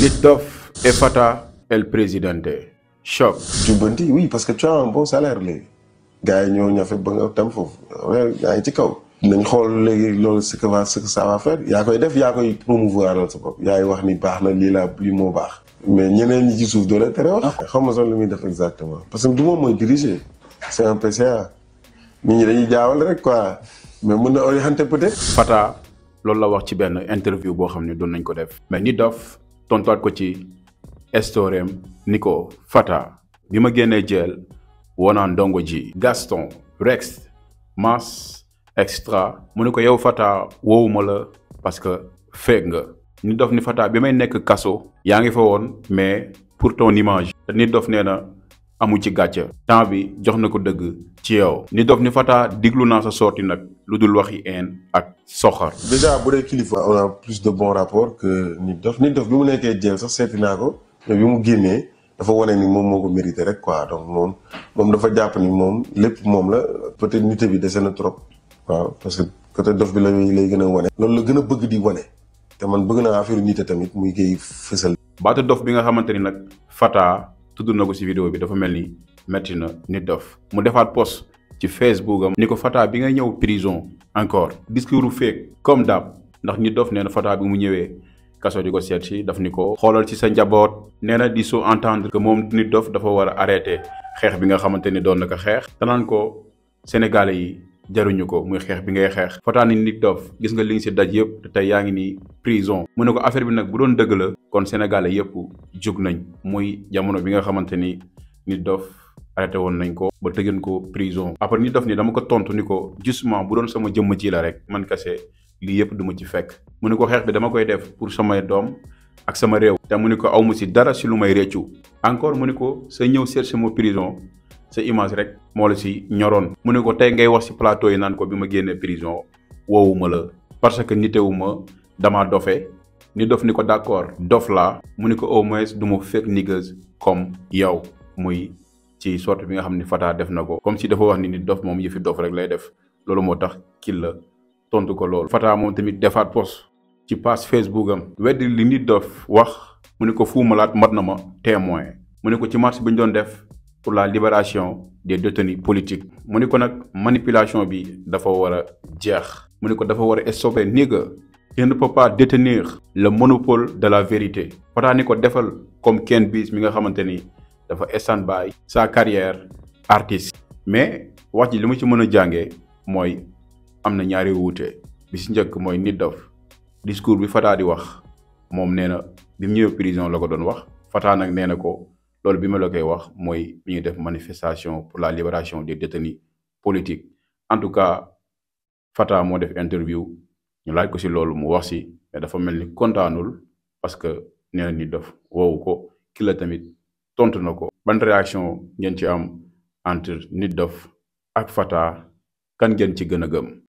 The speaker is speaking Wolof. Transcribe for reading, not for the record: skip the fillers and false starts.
Nit Doff et Fata el Presidente. Choc. Jubbanti, oui, parce que tu as un bon salaire léegi. Gars yi ñoo ñafe ba nga tam foofu yaa ngi ci kaw. nañ xool léegi loolu ce que ça va faire yaa koy def yaa koy promouvoir sa bopp yaay wax ni baax na lii moo baax. mais ñeneen ñi ci suuf doo leen tere wax. xam nga sax lu muy def exactement parce que du moom mooy diriger c'est un PCA nit ñi dañuy jaawal rek quoi mais mën na orienter peut-être. Fata loolu la wax ci benn interview boo xam ne doon nañ ko def. mais Nit Doff tontuwaat ko ci storiem ni ko Fata bi ma génnee jël woonaa Ndongo Ji Gaston Rex Mass Extra mu ne ko yow Fata woowuma la parce que feeg nga. Nit Doff ni Fata bi may nekk kaso yaa ngi fa woon mais pour ton image. te Nit Doff nee na amu ci gàcce temps bi jox na ko dëgg ci yow. Nit Doff ni Fata diglu naa sa sorti nag lu dul waxi een ak soxor. déjà bu dee kilifa on a plus de bons rapports que Nit Doff bi mu nekkee jël sax seeti naa ko mais bi mu génnee dafa wane ni moom moo ko mérité rek quoi donc moom dafa jàpp ni moom lépp moom la peut-être nité bi dese na trop waaw parce que côté dof bi lay gën a wane. loolu la gën a bëgg di wane te man bëgg naa affaire nité tamit muy koy fësal. baatu dof bi nga xamante ni nag Fata tudd na ko ci vidéo bi dafa mel ni metti na Nit Doff mu defaat post ci Facebook am ni ko Fata bi nga ñëw prison encore discours fake comme d'hab ndax Nit Doff nee na Fata bi mu ñëwee kaso di ko seet si daf ni ko xoolal ci sa njaboot nee na di soo entendre que moom Nit Doff dafa war a arrêter xeex bi nga xamante ni doon na ko xeex te naan ko sénégalais yi jaruñu ko muy xeex bi ngay xeex. Fata ni Nit Doff gis nga li nga si daj yëpp te tey yaa ngi ni prison mu ne ko affaire bi nag bu doon dëgg la kon sénégalais yëpp jug nañ muy jamono bi nga xamante ni Nit Doff arrêté woon nañ ko ba tëgën ko prison. après Nit Doff ni dama ko tontu ni ko justement bu doon sama jëmm ji la rek man kese lii yëpp duma ci fekk mu ne ko xeex bi dama koy def pour samay doom ak sama réew. te mu ne ko awma si dara si lu may réccu encore mu ne ko sa ñëw seet sama prison sa image rek moo la si ñoroon. mu ne ko tey ngay wax si plateau yi naan ko bi ma génnee prison woowuma la parce que nitewuma dama dofe. Nit Doff ni ko d'accord dof laa mu ne ko au moins du ma fekk niggas comme yow muy ci sorte bi nga xam ni Fata def na ko comme si dafa wax ni Nit Doff moom yëfi dof rek lay def loolu moo tax kil la tontu ko loolu. Fata moom tamit defaat post ci page Facebook am weddi li Nit Doff wax mu ne ko Fou Malade mat na ma témoin mu ne ko ci marche bi ñu doon def pour la libération des détenus politiques mu ne ko nag manipulation bi dafa war a jeex mu ne ko dafa war a stopper nigga il ne peut pas détenir le monopole de la vérité. Fata ni ko defal comme Ken Bis mi nga xamante ni dafa stand by sa carrière artiste. mais wax ji li ma ci mën a jàngee mooy am na ñaari wuute bi si njëkk mooy Nit Doff discours bi Fata di wax moom nee na bi mu ñëwee prison la ko doon wax Fata nag nee na ko loolu bi ma la koy wax mooy bi ñuy def manifestation pour la libération des détenus politiques. en tout cas Fata moo def interview ñu laaj ko si loolu mu wax si mais dafa mel ni kontaanul parce que nee na Nit Doff woowu ko ki la tamit tontu na ko. ban réaction ngeen ci am entre Nit Doff ak Fata kan ngeen ci gën a gëm.